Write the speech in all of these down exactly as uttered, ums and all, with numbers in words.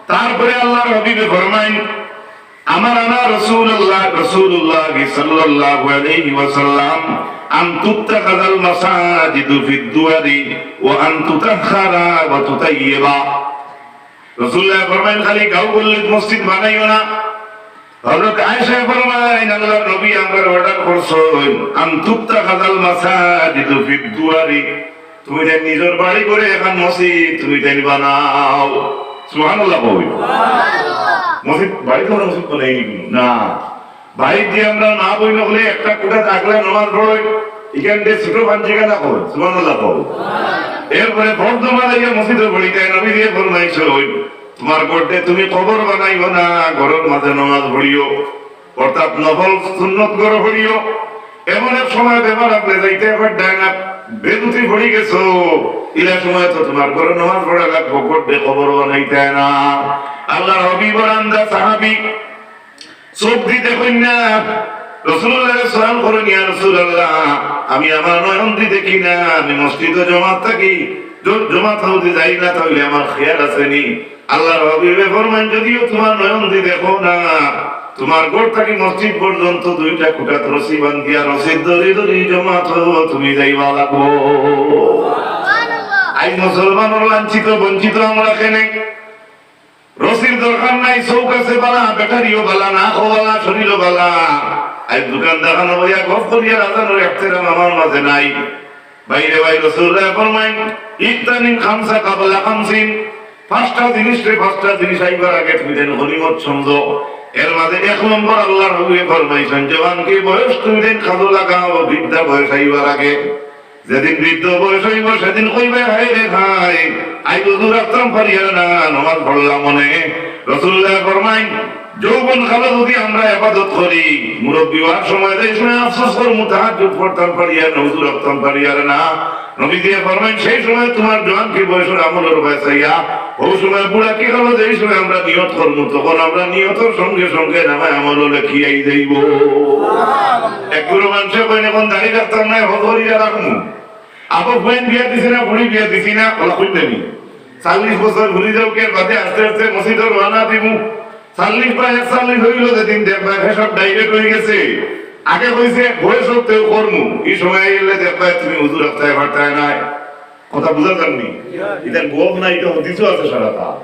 তারপরে আল্লাহর হাবিবে ফরমাইন, "আমারানা রাসূলুল্লাহ, রাসূলুল্লাহ সাল্লাল্লাহু আলাইহি ওয়াসাল্লাম আন তুত্তাখাযাল মাসাজিদু ফিদ দুয়ারি ওয়া আন তুতাহহারা ওয়া তুতাইয়্যাবা।" রাসূলুল্লাহ ফরমাইন, "খালি গাঁও গল্লিত মসজিদ বানাইও না।" হযরত আয়েশা ফরমাইন, "আল্লাহর নবী আমরারে অর্ডার করছইন, আন তুত্তাখাযাল মাসাজিদু ফিদ দুয়ারি, তুমি তাইন নিজর বাড়ি ঘরে এখান মসজিদ তুমি তাইন বানাও।" সুবহানাল্লাহ কও। মসজিদ বাড়িত আমরা মসজিদ বানাইনি কুনু না। বাড়িত যে আমরা মা বইন অকলে একটা কুঠাত আগলা নামাজ পড়ই, ইখান দিয়া ছোট পাঞ্জিখানা কই, সুবহানাল্লাহ কও। এরপরে ফরজ নামাজ আইয়া মসজিদো পড়ি, তাইন নবীজিয়ে ফরমাইছইন, "তুমার ঘররে তুমি কবর বানাইও না, ঘরর মাঝে নামাজ পড়িও।" অর্থাৎ নফল সুন্নত ঘরো পড়িও। এমন এক সময় বেমার আপনে যাইতায় পারতায় না, বেরুতি পড়ি গেছো, ইলা সময় তো তুমার ঘরো নামাজ পড়া লাগবো, ঘররে কবর বানাইতায় না। আল্লাহর হাবিবর আন্দা সাহাবী চোখ দি দেখইন না, রাসূলুল্লাহরে সওয়াল করইন, "ইয়া রাসূলুল্লাহ, আমি আমার নয়ন দি দেখি না, আমি মসজিদো জমাত থাকি, জ-, জমাত অদি যাই না, তাইলে আমার খেয়াল আছে নি?" আল্লাহর হাবিবে ফরমাইন, "যদিও তুমার নয়ন দি দেখো না, তুমার ঘর থাকি মসজিদ পর্যন্ত দুইটা খুঁটাত রশি বান্ধিয়া রশির দড়ি দড়ি জমাত তুমি যাইবা লাগবো।" আইজ মুসলমানর লাঞ্ছিত বঞ্চিত আমরা কেনে? রশির দরকার নাই, চউখ আছে বালা, ব্যাটারিও বালা, নাকও বালা, শরীরও বালা। আইজ দোকান দোকানো বইয়া গফ করিয়া আজানর এহতেরাম আমার মাঝে নাই। ভাইরে ভাই, রাসূলুল্লাহ ফরমাইন, "ইগতানিম খামসা কাবলা খামসিন।" পাঁচটা জিনিসরে, পাঁচটা জিনিস আইবার আগে তুমি যেন গনিমত সমঝো। এর মাঝে এক নম্বর আল্লাহর হাবিবে ফরমাইছইন, "জওয়ানকি বয়স তুমি যেন কাজো লাগাও, বৃদ্ধা বয়স আইবার আগে।" যেদিন বৃদ্ধ বয়স অইবো, সেদিন কইবায়, "হায় রে হায়, আইজ অজু রাখতাম পারিয়ার না, নামাজ পড়লাম অনে।" রাসূলুল্লাহ ফরমাইন, যৌবন কালো যুদি আমরা ইবাদত করি, মুরব্বি অওয়ার সময় যেই সময় আফসোস করমু, তাহাজ্জুদ পড়তাম পারিয়ার না, অজু রাখতাম পারিয়ার না। নবীজিয়ে ফরমাইন, সেই সময় তুমার জওয়ানকি বয়সর আমলর বায় চাইয়া, অউ সময় বুড়াকি কালো যেই সময় আমরা নিয়ত করমু, তখন আমরা নিয়তর সঙ্গে সঙ্গে নামায় আমলও লেখিয়াই যাইবো। এক গুরু মানষে কইন, "এখন দাড়ি রাখতাম নায়, হজ করিয়া রাখমু।" আবো ফুয়াইন বিয়া দিছি না, ফুড়ি বিয়া দিছি না, অলা কইন নি। চল্লিশ বছর ফুরি যাউক, এর বাদে আস্তে আস্তে মসজিদো রওয়ানা দিমু। চল্লিশ বা একচল্লিশ অইলো যেদিন দেখবায় পেশাব direct অইগেছে। আগে কইছে বয়স অইতে করমু, ই সময় আইলে দেখবায় তুমি অজু রাখতায় পারতায় নায়। কথা বুঝা যার নি? ইটা গফ না, ইটা হাদিসো আছে সারাটা।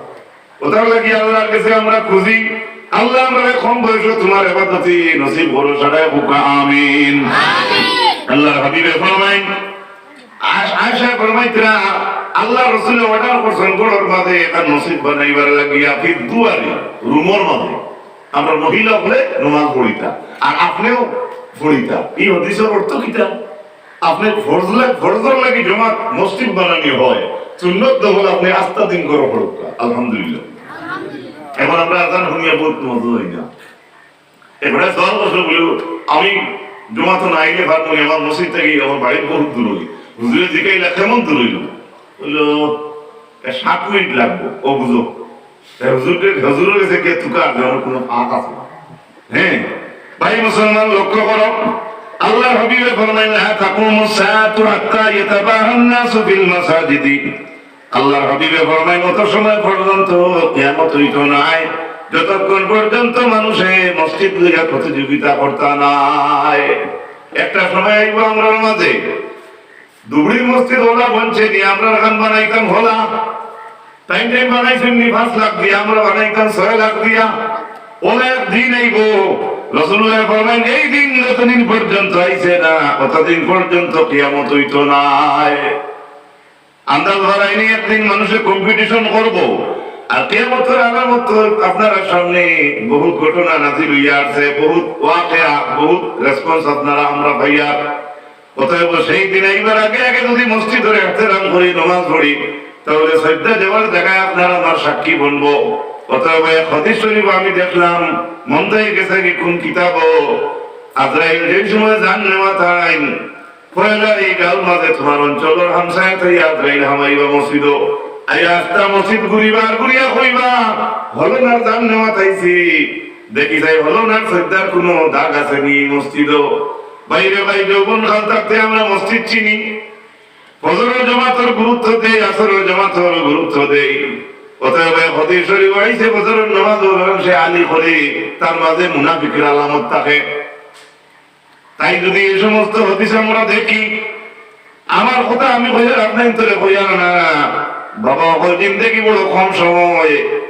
অতার লাগি আল্লাহর গেছে আমরা খুজি, আল্লাহ আমরারে কম বয়সো তুমার ইবাদতি নসিব করো, সারায় কউক্কা আমিন। আল্লাহর হাবিবে ফরমাইন, আ-, আয়েশা ফরমাইতরা, আল্লাহর রাসূলে অর্ডার করছইন ঘরর মাঝে এখান মসজিদ বানাইবার লাগিয়া, ফিদ দুয়ারি, রুমর মাঝে। আমরা মহিলা অকলে নামাজ পড়িতা, আর আপনেও পড়িতা। ই হাদিসর অর্থ কিতা? আপনে ফরজ লাগ-, ফরজর লাগি জমাত মসজিদ বানানি অয়, সুন্নত অইলো আপনে আস্তা দিন ঘরো পড়উক্কা। আলহামদুলিল্লাহ। এখন আমরা আজান হুনিয়া বউত মজা অই না। এবারে সওয়াল করছে বলে, "আমি জমাতো না আইলে পারমু নি, আমার মসজিদ থাকি আমার বাড়ি বউত দূর অই।" হুজুরে জিকাইলা, "কেমন দূর অইলো?" কইলো, "এ, সাত মিনিট লাগবো।" ও বুঝো, এ হুজুররে, হুজুরর গেছে গিয়া তুকার দেওয়ার কুনু ফাঁক আছে না। হ্যাঁ, ভাই মুসলমান, লক্ষ্য করো, আল্লাহর হাবিবে ফরমাইন, "লা তাকুমুস সাআতু হাত্তা ইয়াতাবাহান নাসু ফিল মাসাজিদি।" আল্লাহর হাবিবে ফরমাইন, "অত সময় পর্যন্ত কিয়ামত অইতো নায়, যতক্ষণ পর্যন্ত মানষে মসজিদ লইয়া প্রতিযোগিতা করতা নায়।" একটা সময় আইবো আমরার মাঝে, ধুবড়ির মসজিদ অলা বনছে নি, আমরা খান বানাইতাম হলা, তাইন তাইন বানাইছইন নি পাঁচ লাখ দিয়া, আমরা বানাইতাম ছয় লাখ দিয়া। অলা এক দিন আইবো, রাসূলুল্লাহ ফরমাইন, এই দিন যতদিন পর্যন্ত আইছে না, অতদিন পর্যন্ত কিয়ামত অইতো নায়। আন্দাজ বাড়াইনি, একদিন মানষে competition করবো। আর কিয়ামতর আলামত তো আপনারার সামনে বহুত ঘটনা নাজিল অইয়া আছে, বহুত ওয়াকিয়া, বহুত response আপনারা আমরা পাইয়ার। অতএব সেই দিন আইবার আগে আগে যুদি মসজিদর এহতেরাম করি, নমাজ পড়ি, তাইলে সইজ্জা দেওয়ার জাগায় আপনারা আমার সাক্ষী বনবো। অতএব এক হাদিস শরীফ আমি দেখলাম, মন্দ অই গেছে কি কুন কিতাবো, আজরাইল যেই সময় জান নেওয়াত আইন, পয়লা ই গাঁওর মাঝে তুমার অঞ্চলর হামসায়াত আইয়া আজরাইল হামাইবা মসজিদো। আইয়া আস্তা মসজিদ ঘুরিবা আর ঘুরিয়া কইবা, "হলনার জান নেওয়াত আইছি।" দেখি যাই হলনার সইজ্জার কুনু দাগ আছে নি মসজিদো। ভাইরে ভাই, যৌবন কাল থাকতে আমরা মসজিদ চিনি। ফজরর জমাতর গুরুত্ব দেই, আসরর জমাতর গুরুত্ব দেই। অতএব এক হাদিস শরীফ আইছে, ফজরর নামাজ অউ মানুষে আলি করে, তার মাঝে মুনাফিকের আলামত থাকে। তাই যদি এই সমস্ত হাদিস আমরা দেখি, আমার কথা আমি কইয়ার, আপনাইনতরে কইয়ার না। বাবা অকল, জিন্দেগি বড় কম সময়,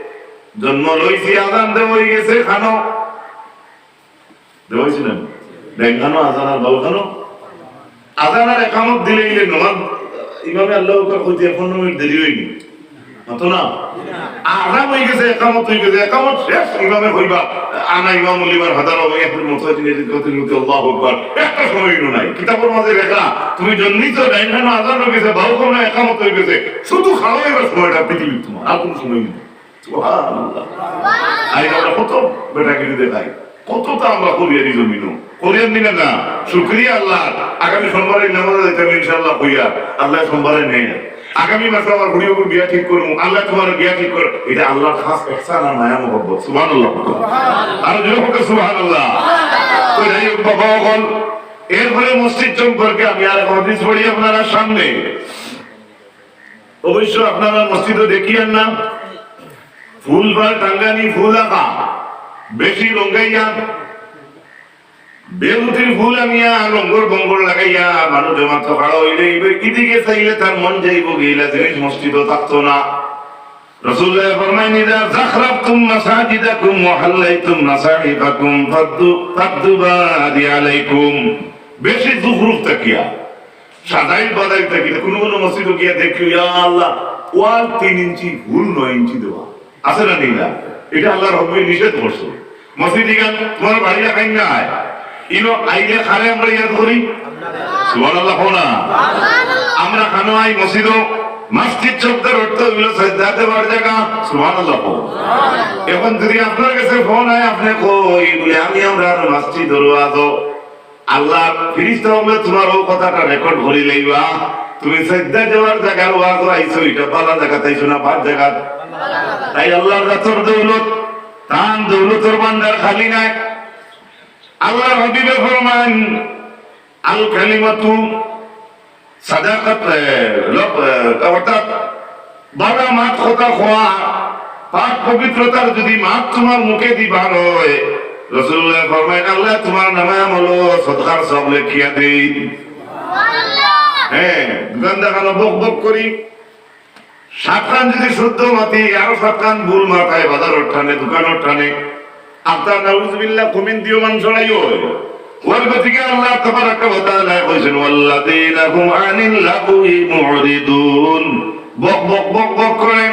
জন্ম লইছি আজান দেওয়া অই গেছে, কানো দেওয়া অইছে না? ডাইন কানো আজান আর বাউ কানো আজান আর একামত দিলে ইলে নমাজ ইমামে আল্লাহু আকবার কইতে পনেরো মিনিট দেরি অয়নি? অত না? আজান অই গেছে, একামত অই গেছে, একামত শেষ, ইমামে কইবা, "আনা ইমামুল লিমান হাদারা ওয়া ইয়াহদিল মুসাল্লিন ইলা সিরাতিল মুস্তাকিম, আল্লাহু আকবার।" একটা সময় নাই। কিতাবর মাঝে লেখা, তুমি জন্মিছো, ডাইন কানো আজান অই গেছে, বাউ কানো একামত অই গেছে, শুধু খাড়া অইবার সময়টা পৃথিবীর তোমার, আর কোনো সময় নেই। সুবহানাল্লাহ। আইজ আমরা কত বেটাগিরি দেখাই, কততা আমরা করিয়ার ই জমিনো। করিয়ার নি না? না। শুকরিয়া আল্লাহর। আগামী সোমবারে নামাজে যাইতাম ইনশাআল্লাহ কইয়া, আল্লাহ সোমবারে নেয়। আগামী মাসে আমার বুড়ি বাবুর বিয়া ঠিক করমু, আল্লাহ তোমার বিয়া ঠিক কর। এটা আল্লাহর খাস ইহসান আর মায়া মহব্বত। সুবহানাল্লাহ। আরো জোরে হোক সুবহানাল্লাহ। তো যাই হোক বাবা অকল, এরপরে মসজিদ সম্পর্কে আমি আর হাদিস পড়ি আপনারা সামনে। অবশ্য আপনারা মসজিদো দেখিয়ার না, ফুল ফাল টাঙ্গানি, ফুল আঁকা, বেশি লঙ্গাইয়া, বেলুতির ফুল আনিয়া, লঙ্গর বঙ্গর লাগাইয়া, মানুষ জমাত খাড়া অইলে, ইবে-, ইদিকে চাইলে তার মন যাইবো, গিলা জিনিস মসজিদো থাকতো না। রাসূলুল্লাহ ফরমাইন, "ইযা যাখরাফতুম মাসাজিদাকুম ওয়া হাল্লাইতুম মাসাহিফাকুম ফাদ্দু-, ফাদ্দুবাদি আলাইকুম।" বেশি জুখরুফ থাকিয়া, সাজাইল বাজাইল থাকি, কোনো কোনো মসজিদো গিয়া দেখি, ইয়া আল্লাহ, ওয়াল তিন ইঞ্চি, ফুল নয় ইঞ্চি দেওয়া। আছে না নি না? এটা আল্লাহর হুকুমে নিষেধ করছে। মসজিদ ইখান তোমার বাড়ি রাখাইন না হয়। ইনো আইলে কারে আমরা ইয়াদ করি? সুবহানাল্লাহ কও না। আমরা কানো আই মসজিদো, মসজিদ শব্দের অর্থ অইলো সাজদা দেওয়ার জাগা। সুবহানাল্লাহ কও। এখন যদি আপনার গেছে ফোন আয়, আপনে কই বলে, "আমি আমরার মসজিদর ওয়াজো।" আল্লাহর ফিরিস্তা অকলে তোমার অউ কথাটা রেকর্ড করি লইবা। তুমি সাজদা দেওয়ার জাগার ওয়াজো আইছো, ইটা ভালা জাগাত আইছো না বাদ জাগাত? তাই আল্লাহর জাতর দৌলত, তান দৌলতর ভান্ডার খালি নায়। আল্লাহর হাবিবে ফরমান, "আল কালিমাতু সাদাকাত", এ, লব-, এ, অর্থাৎ ভালা মাত কথা কওয়া, পাক পবিত্রতার যদি মাত তোমার মুখেদি বার অয়, রাসূলুল্লাহ ফরমাইন, "আল্লাহ তোমার নামে আমল সদকার সব লেখিয়া দেইন।" হ্যাঁ, দোকান দেখানো বক বক করি, সাতখান যদি শুদ্ধ মাতি, আরো সাতখান ভুল মাতায়, বাজারর টানে, দোকানর টানে, আপনার নাউজুবিল্লাহ কমিন দিও মান ছড়াইও। ওর গতিকে আল্লাহ তাবারাকা ওয়া তাআলা কইছেন, "ওয়াল্লাযীনা হুম আনিল লাগবি মুরিদুন।" বক বক বক বক করে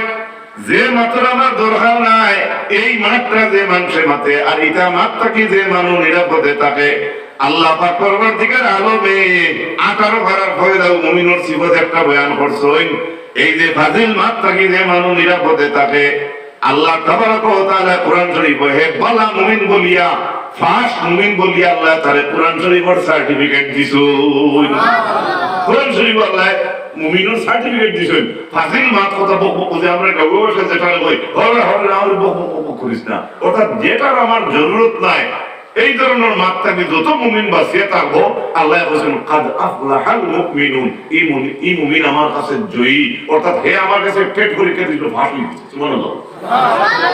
যে মাতর আমার দরকার নাই, এই মাতটা যে মানষে মাতে, আর ইটা মাত থাকি যে মানুষ নিরাপদে থাকে, আল্লাহ পাক পরওয়ারদিগার আলমে আঠারো পারার পয়লাউ মুমিনর সিফত একটা বয়ান করছইন। এই যে ফাজিল মাত থাকি যে মানুষ নিরাপদে থাকে, আল্লাহ তাবারাকা ওয়া তাআলা কোরআন শরীফো হে ভালা মুমিন বলিয়া, ফাস মুমিন বলিয়া আল্লাহ তারে কোরআন শরীফর সার্টিফিকেট দিছইন। কোরআন শরীফো আল্লাহ মুমিনর সার্টিফিকেট দিছইন। ফাজিল মাত কথা বক বক যে আমরা গাঁওর ভাষায় যেটা কই, "হরে হরে না, ওই বক বক বক বক করিস না।" অর্থাৎ যেটার আমার জরুরত নাই, এই ধরনের মাত থাকি যত মুমিন বাঁচিয়া থাকবো, আল্লাহ বলছেন, "কাদ আফলাহাল মুমিনুন।" এই মুমি-, এই মুমিন আমার কাছে জয়ী, অর্থাৎ হে আমার কাছে টেট পরীক্ষা দিল, ফাঁস হয়ে গেছে। সুবহানাল্লাহ।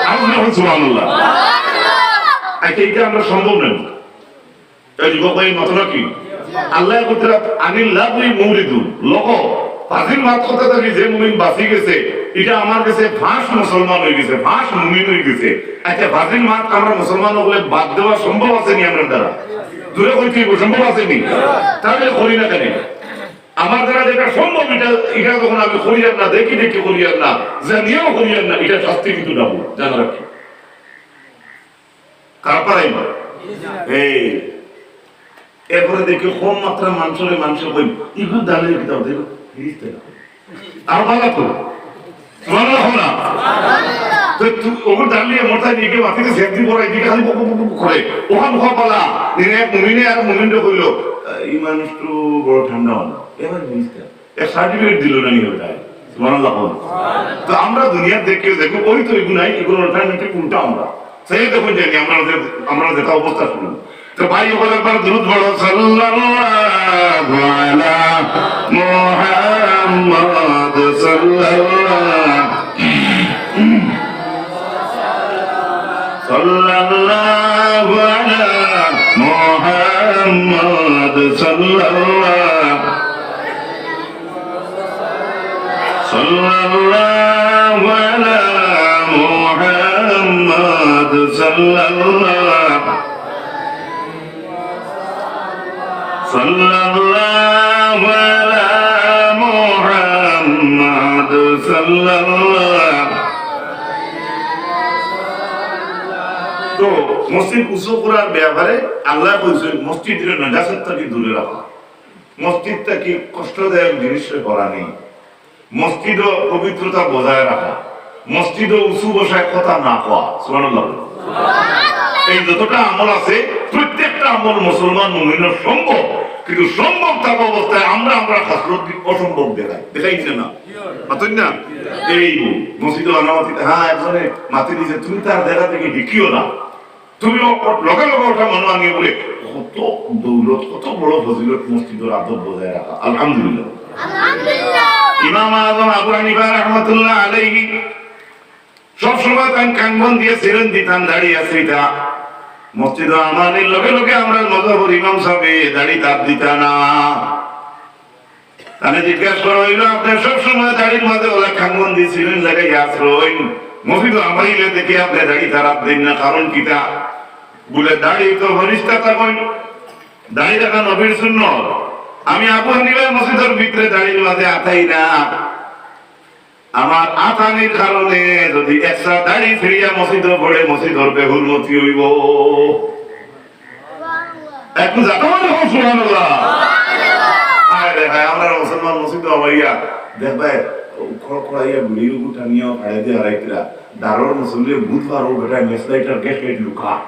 আমি বললাম, "সুবহানাল্লাহ।" আচ্ছা, এটা আমরা সম্ভব নয়। এই যুবক ভাই, মাতলা কি? আল্লাহ কইতরা আনিল লাগবি মুরিদুন। লগো, ফাজিল মাত কথা থাকি যে মুমিন বাঁচি গেছে, এটা আমার কাছে ফাঁস মুসলমান হয়ে গেছে, ফাঁস মুমিন হয়ে গেছে। আচ্ছা, ফাজিল মাত আমরা মুসলমান হলে বাদ দেওয়া সম্ভব আছে নি আমরার দ্বারা? জোরে কইতে হইব, সম্ভব আছে নি? তাহলে করি না কেনে? আমার দ্বারা যেটা সম্ভব, এটা, এটা যখন আমি করিয়ার না, দেখি দেখি করিয়ার না, জানিয়াও করিয়ার না, এটা শাস্তি কিন্তু ডাবল, জানা রাখি। কার পারাই না? এই, এরপরে দেখি কম মাত্রা মানুষরে মানুষে কই, "ইগু দালে কিতাব দেখো, ফিরিস্তে না।" আর ভালো তো। তোমার রাখো না। তো তুই ওগুলো দাঁড়িয়ে মোটা দিকে মাটিতে সেফটি পড়াই দিকে খালি বক বক বক বক করে। ওখান ওখান পালা, নিয়ে এক মুমিনে আর মুমিনরে কইলো, "এই মানুষ তো বড় ঠান্ডা হলো। এবার ফিরিস্তে।" এক সার্টিফিকেট দিল না নি ওটায়। সুবহানাল্লাহ বল। তো আমরা দুনিয়ার দেখে দেখো, ওই তো এগুলো নাই, এগুলো অল্টারনেটিভ উল্টা আমরা। সেই দেখুন জানি আমরা যে, আমরা যেটা অবস্থা শুনুন। তো ভাই, ওখানে একবার দুরূদ পড়ো, সাল্লাল্লাহু আলা মুহাম্মদ সাল্লাল্লাহু صلى الله على محمد، صلى الله، صلى الله على محمد، صلى الله، صلى الله على محمد، صلى الله। তো মসজিদ উঁচু করার ব্যাপারে আল্লায় কইছইন, মসজিদরে নাজাসত থাকি দূরে রাখা, মসজিদ থাকি কষ্টদায়ক জিনিসরে করা নেই, মসজিদও পবিত্রতা বজায় রাখা, মসজিদও উঁচু ভাষায় কথা না কওয়া। সুবহানাল্লাহ। এই যতটা আমল আছে, প্রত্যেকটা আমল মুসলমান মুমিনের সম্ভব, কিন্তু সম্ভব থাকা অবস্থায় আমরা আমরা খাসলত অসম্ভব দেখাই, দেখাই না, না? মাতইন না? এই মসজিদে আনা মাতি, হ্যাঁ, একজনে মাতি দিছে, "তুমি তার দেখা দেখি দেখিও না।" তুমি ও-, ও-, লগে লগে ওটা মনে আনিয়ে বলে, কত দৌলত, কত বড় ফজিলত মসজিদর আদব বজায় রাখা। আলহামদুলিল্লাহ। আলহামদুলিল্লাহ। ইমাম আজম আবু হানিফা রহমতুল্লাহ আলাইহি সবসময় তান কাঙ্গন দিয়ে সিরন দিতাম, দাড়ি আছে এটা। মসজিদ আমাদের লগে লগে আমরা মজহবর ইমাম সাহেব দাড়ি তার দিতা না। তানে জিজ্ঞাসা করা হইল, "আপনি সবসময় দাড়ির মাঝে ওলা খাঙ্গন দিছিলেন, লাগাই আশ্রয়, মসজিদ আমাইলে দেখি আপনি দাড়ি তারাত দিন না, কারণ কিতা?" বলে, "দাড়ি তো ফরিস্তা থাকইন, দাড়ি রাখা নবীর সুন্নত। আমি আবু হানিফার মসজিদর ভিতরে দাড়ির মাঝে আতাই না। আমার আতানির কারণে যদি একটা দাড়ি ছিড়িয়া মসজিদে পড়ে, মসজিদর বেহুরমতি হইব।" একটু যাতে বলে, "ও সুবহানাল্লাহ।" হায় রে হায়, আমরা মুসলমান মসজিদ হবাইয়া দেখবে, খড়খড়াইয়া বিড়ির উপর টানিয়া ফাড়ে দিয়ে হারাইতরা। দারুর মুসল্লি বুধবার ও বেটা মেসলাইটার গ্যাস লাইট লুকা।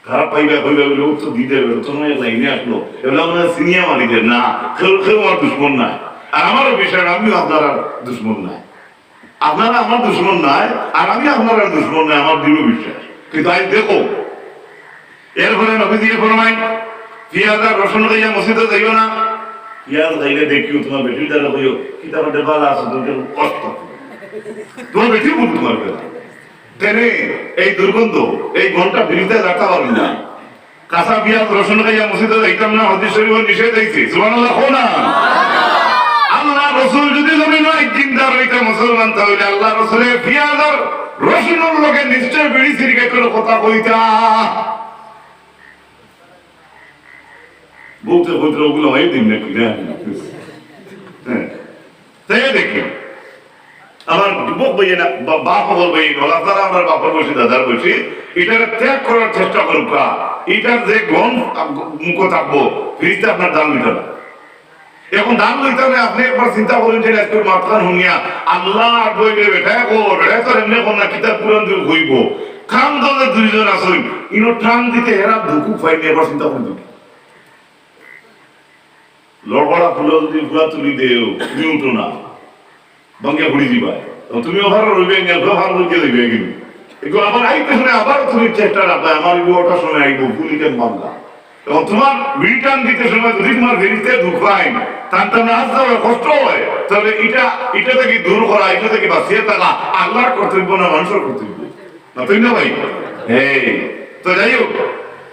খারাপ পাইবা, কইবা বলে, "ও তো দিদে বেটা, তোমার লাইনে আসলো।" এগুলো আমরা সিনিয়র মালিকের না, কেউ, কেউ আমার দুশমন নাই। আর আমারও বিষয়, আমিও আপনার আর দুশমন নাই। আপনারা আমার দুশমন নাই, আর আমি আপনার আর দুশমন নাই, আমার দৃঢ় বিশ্বাস। কিন্তু আজ দেখো, এরপরে নবীজি ফরমাইন, "পিয়াজ আর রসুন খাইয়া মসজিদে যাইও না।" পিয়াজ খাইলে দেখিও, তোমার বেটির দ্বারা কইও, "কিতাব ডেবালা আছে, তুমি কষ্ট।" তোমার বেটিও বুঝতে পারবে না। তেনে এই দুর্গন্ধ, এই গন্ধটা ফিরিতে রাখতে পারবে না। কাঁচা পিয়াজ রসুন খাইয়া মসজিদে যাইতাম না, হাদিস শরীফে নিষেধ হইছে। সুবহানাল্লাহ কও না। আল্লাহ রসুল যদি জমিনো একদিন দার হইতা মুসলমান, তাহলে আল্লাহ রসুলে পিয়াজ আর রসুনের লগে নিশ্চয় বিড়ি সিগারেটের কথা কইতা। বলতে বলতে ওগুলো হয় দিন নাকি না? হ্যাঁ। তাই দেখি, আমার যুবক ভাই না, বা-, বাপ হকল ভাই, ওলা তারা আমরা বাপর বয়সী, দাদার বয়সী, এটারে ত্যাগ করার চেষ্টা করুক। এটার যে গন্ধ মুখ থাকবো, ফিরিস্তা আপনার দান নিতে না। এখন দান নিতে না, আপনি একবার চিন্তা করেন যে আজকের মাতখান শুনিয়া, আল্লাহ আর বইলে বেটা, ও বেটা তো এমনি কোন না কিতাব পুরান দিয়ে হইব। কাম দলে দুইজন আছেন, ইনো টান দিতে হেরা দুঃখ পাইনি, একবার চিন্তা করে দেখি। লড়বড়া ফুলো যদি ফুলা তুলি দেও, তুমি উঠো না, ভাঙ্গে পড়ি দিবা। তো তুমি ওভার রইবে, এগুলো ভার রইতে দিবে কিন্তু। একটু আবার আইতে শুনে আবার তুমি চেষ্টা রাখবে, আমার এই ওটার সময় আইব, ভুলিতে বাংলা। এবং তোমার রিটার্ন দিতে সময় যদি তোমার ফিরিতে দুঃখ হয়, টান টান আসতে হয়, কষ্ট হয়, তাহলে এটা, এটা থেকে দূর করা, এটা থেকে বাঁচিয়ে থাকা আল্লাহর কর্তব্য না মানুষের কর্তব্য? না, তুই না ভাই? এই, তো যাই হোক,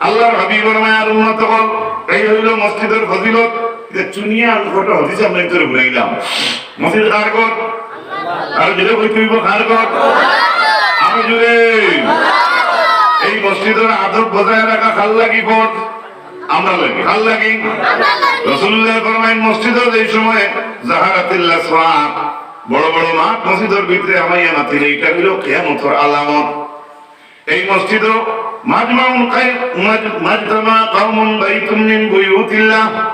আল্লাহর হাবিব ফরমায়, আর উম্মত হল, এই হইল মসজিদের ফজিলত। এটা চুনিয়া আমি কত হাদিস আপনার ভিতরে ঘুরাইলাম। মসজিদ কার ঘর? আরো জোরে কইতে হইব, কার ঘর? আরো জোরে। এই মসজিদের আদব বজায় রাখা কার লাগি ফরজ? আমরা লাগি। কার লাগি? রসুলুল্লাহ ফরমাইন, মসজিদে যে সময় জাহারাতিল আসওয়াক, বড় বড় মাত মসজিদের ভিতরে হামাইয়া মাতিলে, এটা হইল কিয়ামতের আলামত। এই মসজিদও মাজমাউন কাই-, মাজ-, মাজতামা কাউমুন বাইতুম মিন বুয়ুতিল্লাহ।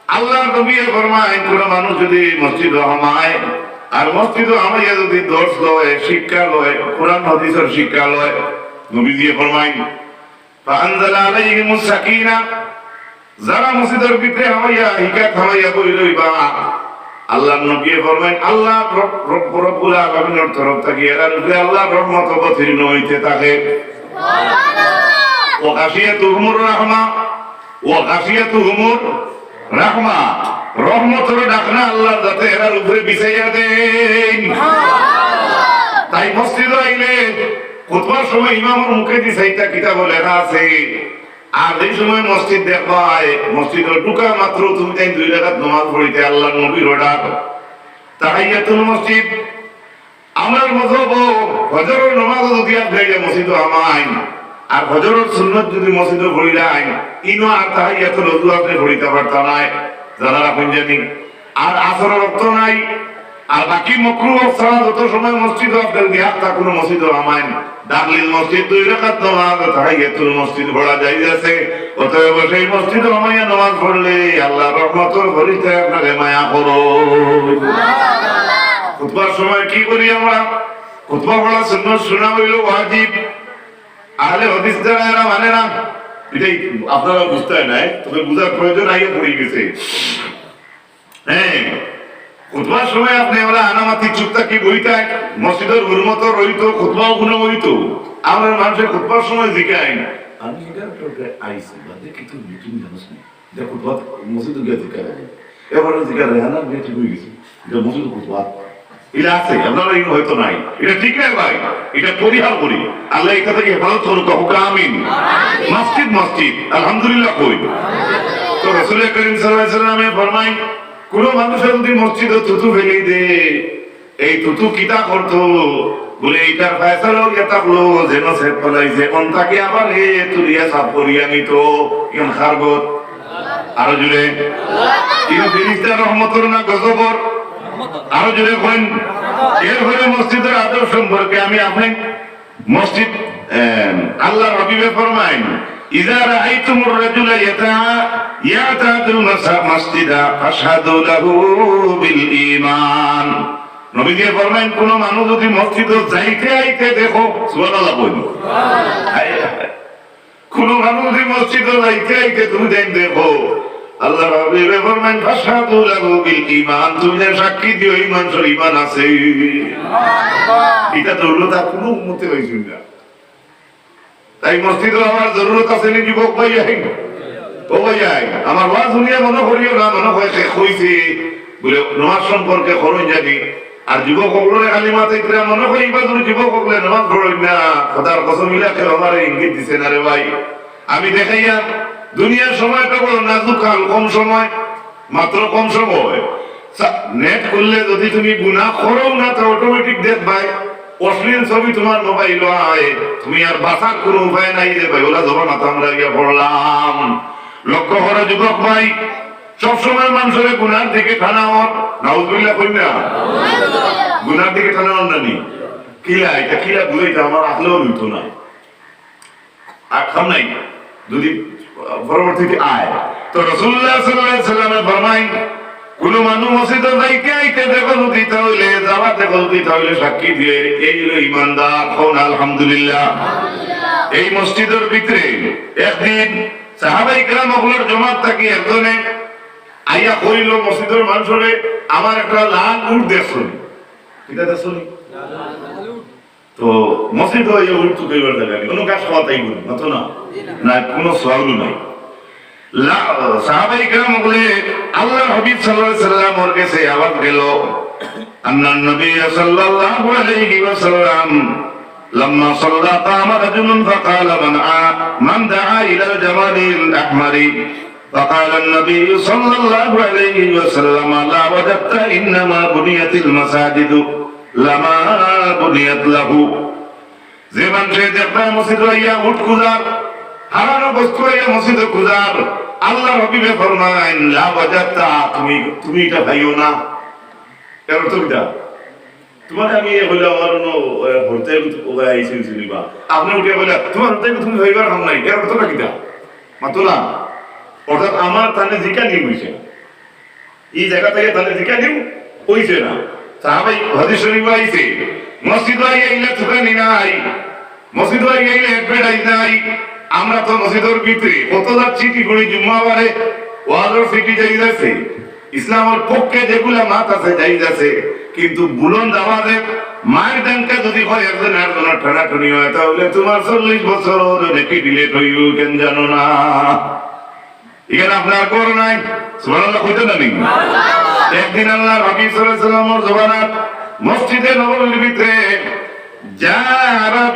আল্লাহর নবী ফরমায়, কোন মানুষ যদি মসজিদে হামায়, আর মসজিদে হামাইয়া যদি দর্শ লয়, শিক্ষা লয়, কোরআন হাদিসের শিক্ষা লয়, নবীজি ফরমায়, ফাআনজালা আলাইহিমুস সাকিনা, যারা মসজিদের ভিতরে হামাইয়া, হিকাত হামাইয়া বই রইবা, আল্লাহর নবী ফরমাইন, আল্লাহ রব-, রব-, রব্বুল আলামিনের তরফ থাকি এরার উপরে আল্লাহর রহমত অবতীর্ণ হইতে থাকে। ওয়া গাশিয়াতুহুমুর রাহমা, ওয়া গাশিয়াতুহুমুর রাহমা, রহমতের ঢাকনা আল্লাহ যাতে এরার উপরে বিছাইয়া দেন। তাই মসজিদে আইলে খুতবার সময় ইমামর মুখে দি চাইতা কিতাবো লেখা আছে, আর যে সময় মসজিদ দেখবায়, মসজিদো ঢুকা মাত্র তুমি তাইন দুই রাকাত নামাজ পড়িতে আল্লাহর নবীর অর্ডার। তাহিয়াতুল মসজিদ, আমরার মজহবো ফজরর নামাজো যদি আপনে গিয়া মসজিদো হামাইন, আর ফজরর সুন্নত যদি মসজিদো পড়িলাইন, ইনো আর তাহিয়াতুল অজু আপনে পড়িতা পারতা নায়, জানা রাখুন জানি। আর আসরর অক্ত নাই, আর বাকি মকরুহ ছাড়া যত সময় মসজিদো আপনে যদি হাত্তা কুনু মসজিদো হামাইন, দাখিলুল মসজিদ দুই রাকাত নামাজ, তাহিয়াতুল মসজিদ পড়া জায়েজ আছে। অতএব সেই মসজিদো হামাইয়া নামাজ পড়লে আল্লাহর রহমতর ফিরিস্তায় আপনারে মায়া করইন। খুতবার সময় কি করি আমরা? খুতবা পড়া সুন্নত, শোনা অইলো ওয়াজিব। আহলে হাদিস যারা, এরা মানে না, এটাই আপনারা বুঝতা নায়, তবে বুঝার প্রয়োজন আগে পড়ি গেছে। হ্যাঁ, খুতবার সময় আপনে আমরা আনামাতি চুপ থাকি বইতায়, মসজিদর হুরমতো রইতো, খুতবাও হুনা অইতো। আমরা মানুষে খুতবার সময় জিকাইন, "আমি এটা একটা আইছি, বাদে কি তুমি, তুমি জানোস না?" এটা খুতবা মসজিদো গিয়া জিকার আগে। এবারে জিকার রেহানা বিয়ে ঠিক হয়ে গেছে। এটা মসজিদ খুতবা। এটা আছে, আপনারা এই হয়তো নাই। এটা ঠিক নাই ভাই, এটা পরিহার করি। আল্লাহ এটা থেকে হেফাজত করুক, কহুক আমিন। মসজিদ, মসজিদ, আলহামদুলিল্লাহ কই। তো রাসূল করিম সাল্লাল্লাহু আলাইহি ওয়াসাল্লামে ফরমাই, কোনো মানুষে যদি মসজিদো থুতু ফেলি দে, এই থুতু কিতা করতো? বলে, এইটার ফয়সালা অইয়া থাকলো, যেন সে ফেলাইছে, অন তাকে আবার হে তুলিয়া সাফ করিয়া নিত। এখন খারগত। আরো জোরে। ইনো ফিরিস্তা রহমতর না গজবর? আরো জোরে কইন। এরপরে মসজিদর আদব সম্পর্কে আমি আপনে মসজিদ, এম, আল্লাহর হাবিবে ফরমাইন, "ইজা রাআইতুমুর রাজুলা ইয়াতা-, ইয়াতাদুল মাসা-, মাসজিদা ফাশহাদু লাহু বিল ঈমান।" নবীজি ফরমাইন, "কোনো মানুষ যদি মসজিদো যাইতে আইতে দেখো," সুবহানাল্লাহ কইন। হায়, হায়। কোনো মানুষ যদি মসজিদো যাইতে আইতে তুমি যাইন দেখো, আল্লাহর হাবিবে ফরমাইন, "ফাশহাদু লাহু বিল ঈমান", তুমি যে সাক্ষী দিও, এই মানুষর ঈমান আছে। এটা তো হলো তার কোনো উম্মতে হয়েছিল না। তাই মসজিদো আমার জরুরত আছে নি যুবক ভাই আইন? ও ভাই আইন, আমার ওয়াজ শুনিয়া মনে করিও না, মনে হয় শেষ হইছে। বলে, নামাজ সম্পর্কে করুন জানি। আর যুবক অকলরে খালি মাথায় ইতরা মনে হয়, ইবা যদি যুবক অকলে নামাজ পড়ইন না, খোদার কসম ইলা কেউ আমারে ইঙ্গিত দিছে না রে ভাই। আমি দেখাইয়া, দুনিয়ার সময়টা বড় নাজুক হাল, কম সময়, মাত্র কম সময়। সা-, নেট খুললে যদি তুমি গুনাহ করো না, তো অটোমেটিক দেখবায় অশ্লীল ছবি তোমার মোবাইলো আয়, তুমি আর বাঁচার কোনো উপায় নাই রে ভাই। ওলা জমানাত আমরা গিয়া পড়লাম। লক্ষ্য করো যুবক ভাই, সবসময় মানুষরে গুনার দিকে টানা অর, নাউজুবিল্লাহ কইন না? গুনার দিকে টানা অর না নি? কিলা, এটা কিলা বুঝাইতে আমার আসলেও নিত না। আর খাম নাই, যদি পরবর্তীতে আয়, তো রাসূলুল্লাহ সাল্লাল্লাহু আলাইহি ওয়াসাল্লামে ফরমাইন, কোনো মানুষ মসজিদো যাইতে আইতে দেখো যদি তাহলে, যাওয়া দেখো যদি তাহলে সাক্ষী দিয়ে, এই হলো ইমানদার। কও না আলহামদুলিল্লাহ। এই মসজিদর ভিতরে একদিন সাহাবায়ে কেরাম অকলর জমাত থাকি একজনে আইয়া কইল মসজিদর মানুষরে, "আমার একটা লাল উট দেখছো নি?" কিতা দেখছো নি? তো মসজিদো আইয়া উট তো কইবার জাগা নাই, কোনো ঘাস খাওয়াতাই বলি না তো না, না কোনো সওয়ালও নাই। লা-, সাহাবায়ে কেরাম বলে আল্লাহর হাবিব সাল্লাল্লাহু আলাইহি ওয়াসাল্লামর কাছে আওয়াজ গেল, আন্নান নবী সাল্লাল্লাহু আলাইহি ওয়াসাল্লাম লাম্মা সাল্লা কামা রাজুলুন ফাকালা মান আ-, মান দাআ ইলাল জামালিল আহমারি ফাকালান নবী সাল্লাল্লাহু আলাইহি ওয়াসাল্লাম লা ওয়াজাদতা ইন্নামা বুনিয়াতিল মাসাজিদু লামা বুনিয়াত লাহু। যে মানুষে দেখবা মসজিদো আইয়া উট খুজার, হারানো বস্তু আইয়া মসজিদো খুজার, আল্লাহর হাবিবে ফরমাইন, "লা ওয়াজাদতা", তুমি, তুমি এটা পাইও না। এর অর্থ কিতা? তোমার আমি এ হইলে আমার অন্য, এ, হরতে ওবায় আইসি হইসি নিবা। আপনি উঠে বলে, "তোমার হরতে তুমি হইবার হাম নাই", এর অর্থটা কিতা? মাতো না। অর্থাৎ আমার তানে জিকা নিয়ে বইছে। এই জায়গা থেকে তাহলে জিকা নিউ হইছে না। সাহাবাই হাদিস শরীফ আইছে, মসজিদ আইয়া ইলা তুকানি নাই, মসজিদ আইয়া ইলা অ্যাডভার্টাইজ নাই। আমরা তো মসজিদর ভিতরে কত যার চিঠি পড়ি জুম্মাবারে, ওয়াজর চিঠি জায়েজ আছে, ইসলামর পক্ষে যেগুলা মাত আছে জায়েজ আছে, কিন্তু বুলন্দ আওয়াজে মায়ের ডাঙ্কা যদি হয়, একজন আরেকজনের ঠেলাঠেলি হয়, তাহলে তোমার চল্লিশ বছর নাকি ডিলেট হইব, কেন জানো না? এখানে আপনার ঘর নাই, সুবহানাল্লাহ কইতে না নি? একদিন আল্লাহর হাবিব সাল্লাল্লাহু আলাইহি ওয়াসাল্লামর জমানাত মসজিদে নববীর ভিতরে যারা